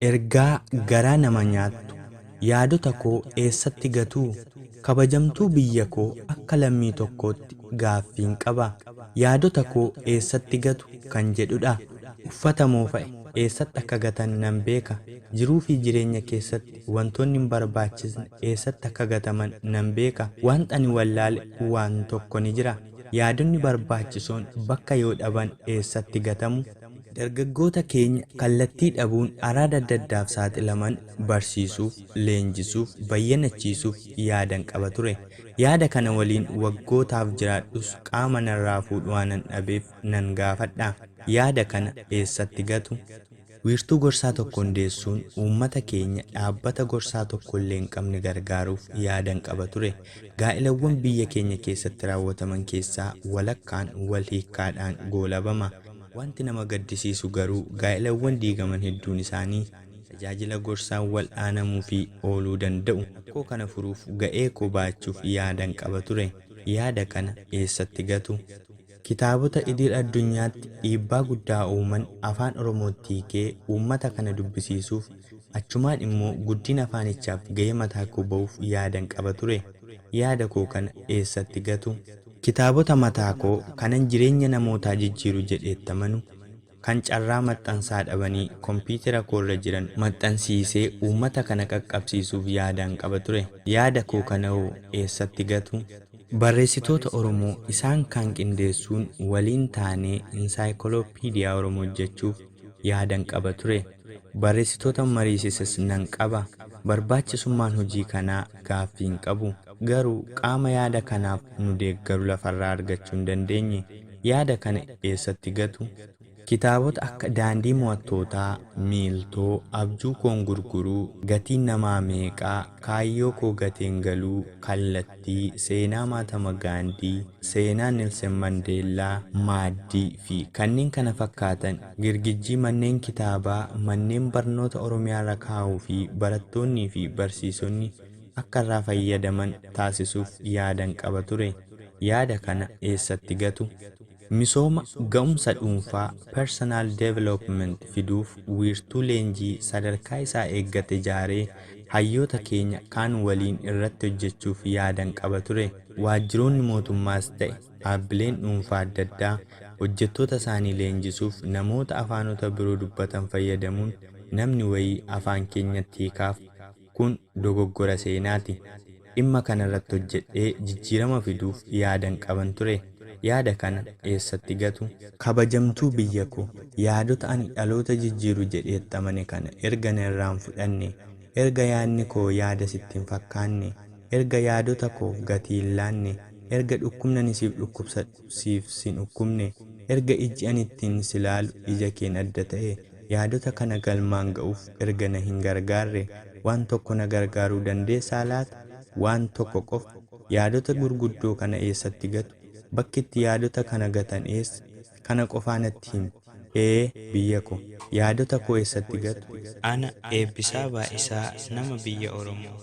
Ergaa garaa nama nyaattu. Yaadota koo eessatti gatuu? Kabajamtuu biyya koo akka lammii tokkootti gaaffiin qaba. Yaadota koo eessatti gatu kan jedhudha. Uffata moofa'e eessatti akka gatan nan beeka. Jiruufi jireenya keessatti wantoonni hin barbaachisne eessatti akka gataman nan beeka. Want ani wallaale waan tokko ni jira. Yaadonni barbaachisoon bakka yoo dhaban eessatti gatamu? Dargaggoota keenya kallattii dhabuun araada adda addaaf saaxilaman barsiisuuf, leenjisuuf, bayyanachiisuuf yaadan qaba ture. Yaada kana waliin waggootaaf jiraadhus qaama narraa fuudhu waanan dhabeef nan gaafadha. Yaada kana eessatti gatu? Wiirtuu gorsaa tokko hundeessuun uummata keenya dhaabbata gorsaa tokkollee hin qabne gargaaruuf yaadan qaba ture. Gaa'ilawwan biyya keenya keessatti raawwataman keessaa walakkaan wal hiikkaadhaan goolabama. Wanti nama gaddisiisu garuu gaa'ilawwan diigaman hedduun isaanii tajaajila gorsaan wal'aanamuufii ooluu danda'u. Rakkoo kana furuuf ga'ee koo ba'achuuf yaadan qaba ture. Yaada kana eessatti gatu? Kitaabota idil-addunyaatti dhiibbaa guddaa uuman Afaan Oromootti hiikee uummata kana dubbisiisuuf, achumaan immoo guddina afaanichaaf ga'ee mataa koo ba'uuf yaadan qaba ture. Yaada koo kana eessatti gatu? Kitaabota mataa koo kanan jireenya namootaa jijjiiru jedheetti amanu, kan carraa maxxansaa dhabanii kompiitera koorra jiran maxxansiisee uummata kana qaqqabsiisuuf yaadaan qaba ture. Yaada koo kanahoo eessatti gatu? Barreessitoota Oromoo isaan kaan qindeessuun waliin taanee Insaayikolooppiidiyaa Oromoo hojjechuuf yaadan qaba ture. Barreessitootan mariisises nan qaba. Barbaachisummaan hojii kanaa gaaffii hin qabu. Garuu qaama yaada kanaaf nu deeggaru lafarraa argachuu hin dandeenye. Yaada kana eessatti gatu? Kitaabota akka Daandii Mo'attootaa, Miiltoo, Abjuu Koon Gurguruu, Gatiin Namaa Meeqa, Kaayyoo Koo Gateen Galuu, Kallattii, Seenaa Maatama Gaandii, Seenaa Nelsen Mandeellaa, Maaddii, fi kanneen kana fakkaatan girgijjii manneen kitaabaa manneen barnoota Oromiyaarra kaa'uu fi barattoonnii fi barsiisonni akka irraa fayyadaman taasisuuf yaadan qaba ture. Yaada kana eessatti gatu? Misooma ga'umsa dhuunfaa, personal development, fiduuf wiirtuu leenjii sadarkaa isaa eeggate ijaaree hayyoota keenya kaan waliin irratti hojjechuuf yaadan qaba ture. Waajjiroonni mootummaas ta'e dhaabbileen dhuunfaa addaddaa hojjettoota isaanii leenjisuuf namoota afaanota biroo dubbatan fayyadamuun namni wayii afaan keenyatti hiikaaf. Kun dogoggora seenaati. Dhimma kanarratti hojjedhee jijjiirama fiduuf yaadan qaban ture. Yaada kana eessatti gatu? Kabajamtuu biyya koo, yaadota ani dhaloota jijjiiru jedheetti amane kana erga na irraa hin fudhanne, erga yaadni koo yaada sitti hin fakkaanne, erga yaadota koof gatii hin laanne, erga dhukkubni ani siif dhukkubsadhu siif sin dhukkubne, erga ijji ani ittiin si laalu ija keen adda ta'e, Yaadota kana galmaan ga'uuf erga na hin gargaarre, waan tokko na gargaaruu dandeessaa laata? Waan tokko qofa. Yaadota gurguddoo kana eessatti gatu? Bakki itti yaadota kana gatan eessa? Kana qofaa natti himi. Ee, biyya ko, yaadota koo eessatti gatu? Ana Eebbisaa Baay'isaa nama biyya Oromoo.